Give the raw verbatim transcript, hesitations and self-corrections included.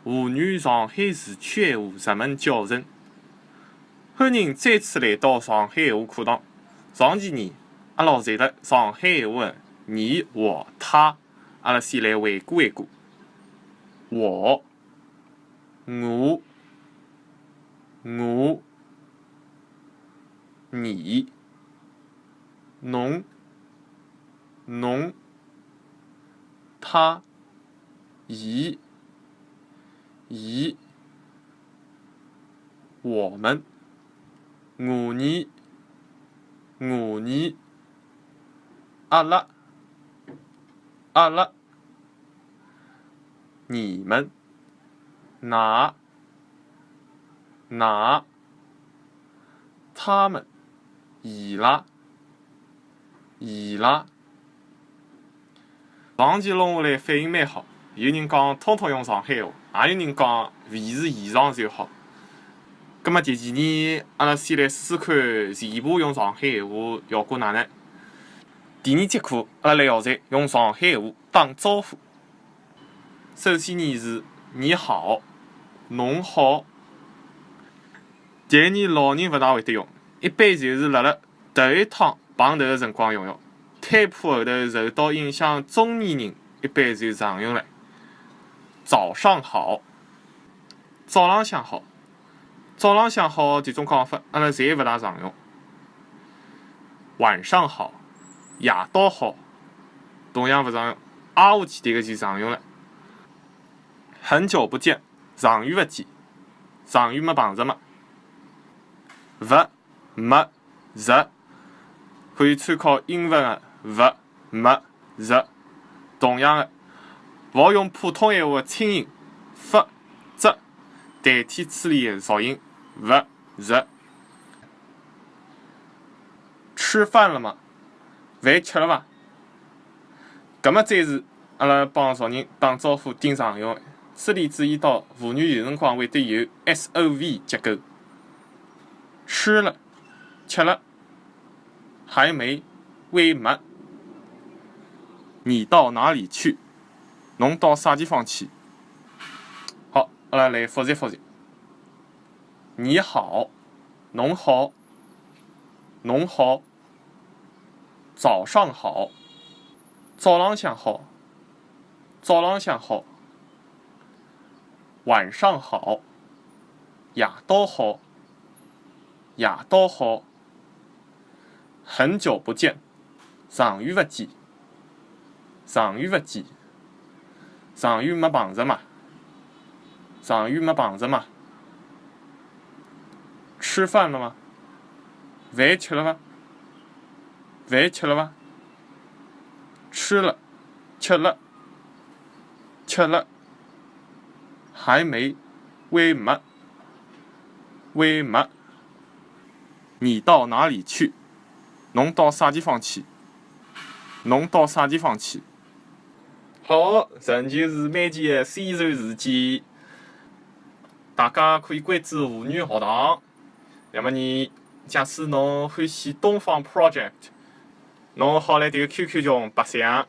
妇女上海市区闲话入门教程。欢迎再次来到上海闲话课堂。上期呢，阿拉学习了上海闲话的你、我、他，阿拉先来回顾回顾。我，我，我，你，侬，侬，他，伊，伊，我们，我伲，我伲，阿拉，阿拉，你们，㑚，㑚，他们，伊拉，伊拉。上期弄下来反应蛮好，有人讲通通用上海话，也有人讲维持现状就好。葛末第二呢，阿拉先来试试看全部用上海闲话效果哪能。第二节课，阿拉来学习用上海闲话打招呼。首先呢是你好，侬好。迭呢老人勿大会得用，一般就是辣辣头一趟碰头个辰光用用。退步后头受到影响，中年人一般就常用了。早上好，早浪向好，早浪向好迭种讲法，阿拉侪勿大常用。晚上好，夜到好，同样勿常用。挨下去迭个就常用了。很久不见，长远勿见，长远没碰着嘛。勿，没，着，可以参考英文个勿，没，着。同样个，勿好用普通闲话个清音勿，着，代替此地个浊音勿，着。吃饭了吗？饭吃了伐？搿么再是阿拉帮熟人打招呼顶常用个，此地注意到妇女有辰光会得有S O V结构。吃了，吃了，还没，还没。你到哪里去？侬到啥地方去？好，阿拉来复习复习。你好，侬好，侬好。 早上好，早浪向好，早浪向好。晚上好，夜到好，夜到好。很久不见，长远勿见，长远勿见。 长远没碰着嘛，长远没碰着嘛。吃饭了吗？饭吃了伐？饭吃了伐？吃了，吃了，吃了。还没，还没，还没。你到哪里去？侬到啥地方去？侬到啥地方去？ 好，仍旧是每期个宣传时间，大家可以关注妇女学堂。那么呢，假使侬欢喜东方Project，侬好来迭个QQ群白相。